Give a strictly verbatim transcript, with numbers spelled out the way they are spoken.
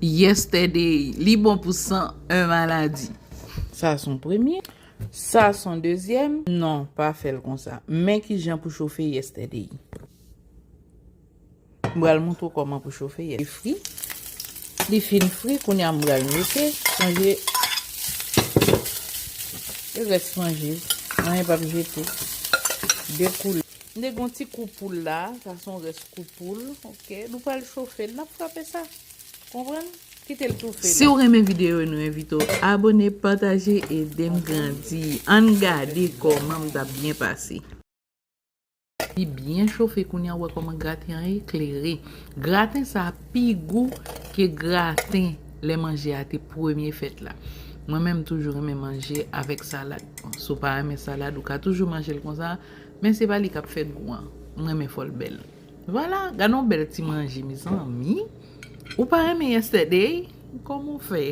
Yesterday, li bon pou san en maladi. Sa se yon premye. Sa se yon dezyèm. Non, pa fè l konsa. Men kijan pou chofe yesterday. M pral montre w kòman pou chofe yesterday. Li fri. Li fin fri, kounye a m pral mete. Sonje, e rès manje. Anyen p ap jete. De koulè. M te gen yon ti kou poul la. Sa se yon rès kou poul. Ok. Nou pral chofe l. N ap frape sa. Konprann? Kite l toufe la. Si w renmen videyo, nou envite w abone, pataje, ede m grandi. Ann gade kòman m t ap byen pase. Li byen chofe, kounye a w wè kòman graten an eklere. Graten sa pi gou ke graten lè manje a te premye fèt la. Mwen menm, m toujou renmen manje avèk salad. Bon, si w pa renmen salad, ou ka toujou manje l konsa, men se pa li k ap fè gou an. M renmen fò l bèl. Vwala, gade yon bèl ti manje, mezanmi. Ou pa renmen yesterday? Kòman w fè?